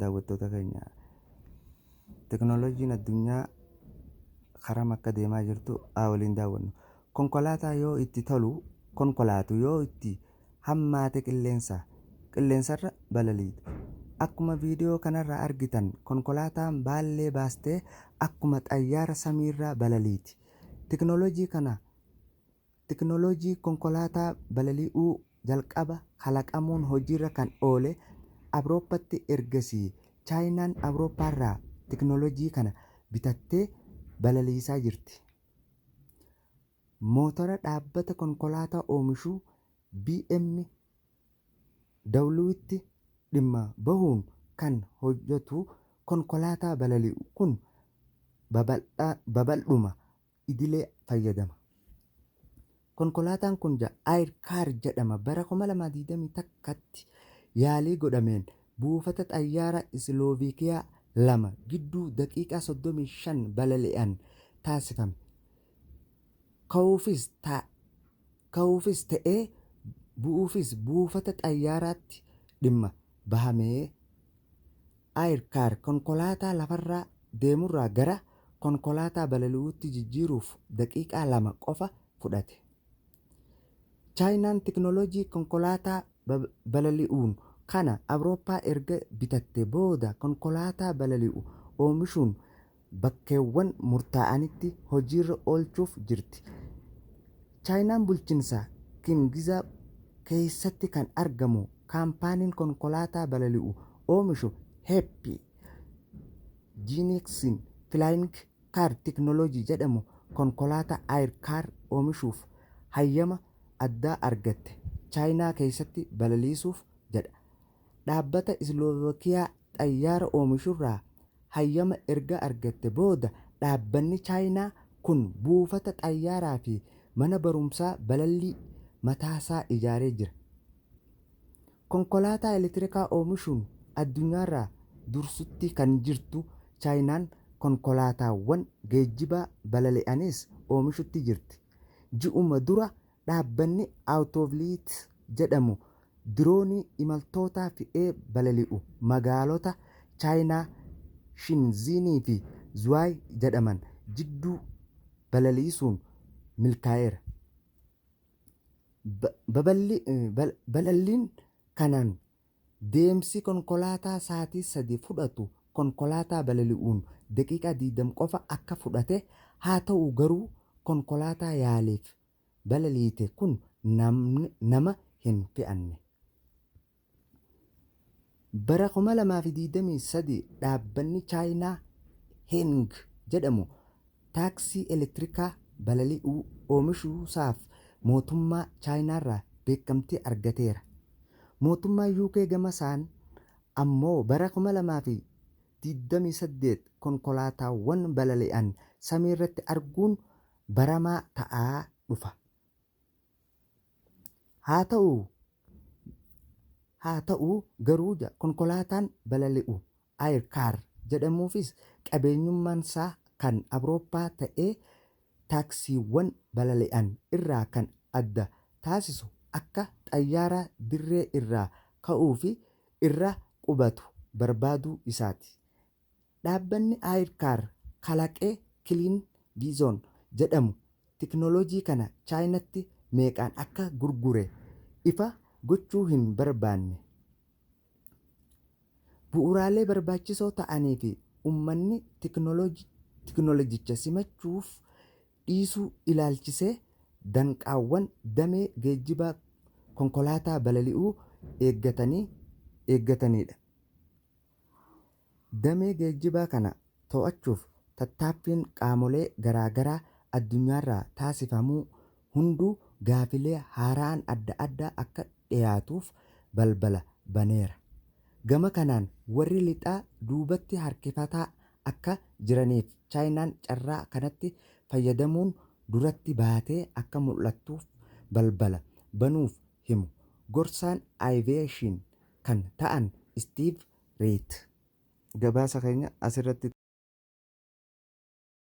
Daawwattoota keenya, teknooloojiin addunyaa karam akka deemaa jirtu haa waliin daawwannu. Konkolaataa yoo itti tolu konkolaatu, yoo itti hammaate qilleensarra balaliitu. Akkuma viidiyoo kanarraa argitan, konkolaataan baallee baastee akkuma xayyaara samiirra balaliiti. Teknooloojii kana, teknooloojii konkolaataa balali'uu jalqaba kalaqamuun hojiirra kan oole Awurooppaatti. Ergasii Chaayinaan Awurooppaarraa teknooloojii kana bitattee balaliisaa jirti. Mootora dhaabbata konkolaataa oomishu BMW tti dhimma bahuun kan hojjetu konkolaataa balali'u kun babal'uma idilee fayyadama. Konkolaataan kun Air Car jedhama. Bara 2021tti yaalii godhameen buufata xayyaara Isloovikiyaa lama gidduu daqiiqaa 35 balali'an taasifame. Ka'uufis ta'ee bu'uufis buufata xayyaaraatti dhimma bahamee. Air Car konkolaataa lafarraa deemurraa gara konkolaataa balali'uutti jijjiiruuf daqiiqaa 2 qofa fudhate. Chaayinaan teknooloojii konkolaataa balali'uun kana Awurooppaa erga bitatte booda, konkolaataa balali'u oomishuun bakkeewwan murtaa'anitti hojiirra oolchuuf jirti. Chaayinaan bulchiinsa Kingizaa keessatti kan argamu kaampaaniin konkolaataa balali'u oomishu Happy Genix Flying Car Technology jedhamu konkolaataa Air Car oomishuuf hayyama addaa argatte, Chaayinaa keessatti balaliisuuf jedha. Dhaabbata Isloovakiyaa xayyaara oomishurraa hayyama erga argatte booda, dhaabbanni Chaayinaa kun buufata xayyaaraa fi mana barumsaa balallii mataasaa ijaaree jira. Konkolaataa elektirikaa oomishuun addunyaarraa dursutti kan jirtu Chaayinaan konkolaataawwan geejjibaa balali'anis oomishutti jirti. Ji'uma dura dhaabbanni Autoliv jedhamu diroonii imaltoota fe'ee balali'u magaalota Chaayinaa Shinzinii fi Zuwaay jedhaman jidduu balaliisuun milkaa'eera. Balalliin kanaan deemsi konkolaataa sa'aatii 3 fudhatu konkolaataa balali'uun daqiiqaa 20 qofa akka fudhate. Haa ta'u garuu, konkolaataa yaaliif balaliite kun nama hin fe'anne. Bara 2023 dhaabbanni Chaayinaa Heng jedhamu taaksii elektirikaa balali'uu oomishuusaaf mootummaa Chaayinaarraa beekamtii argateera. Mootummaan UK gamasaan ammoo bara 2028 konkolaataawwan balali'an samiirratti arguun baramaa ta'aa dhufa. Haa ta'u garuu, konkolaataan balali'u Air Car jedhamuufis qabeenyummaansaa kan Awurooppaa ta'ee taaksiiwwan balali'an irraa kan adda taasisu akka xayyaaraa dirree irraa ka'uu fi irra qubatu barbaaduu isaati. Dhaabbanni Air Car kalaqee Clean Vision jedhamu teknooloojii kana Chaayinaatti meeqaan akka gurgure ifa gochuu hin barbaanne. Bu'uuraalee barbaachisoo ta'anii fi uummanni teknooloojicha simachuuf dhiisuu ilaalchisee danqaawwan damee geejjibaa konkolaataa balali'uu eeggatanidha. Damee geejjibaa kana to'achuuf tattaaffiin qaamolee garaagaraa addunyaarraa taasifamu hunduu gaafilee haaraan adda addaa akka dhiyaatuuf balbala baneera. Gama kanaan warri lixaa duubatti harkifataa akka jiraniif Chaayinaan carraa kanatti fayyadamuun duratti baatee akka mul'attuuf balbala banuuf himu gorsaan aviation kan ta'an Steve Reed. Gabaasa keenya asirratti.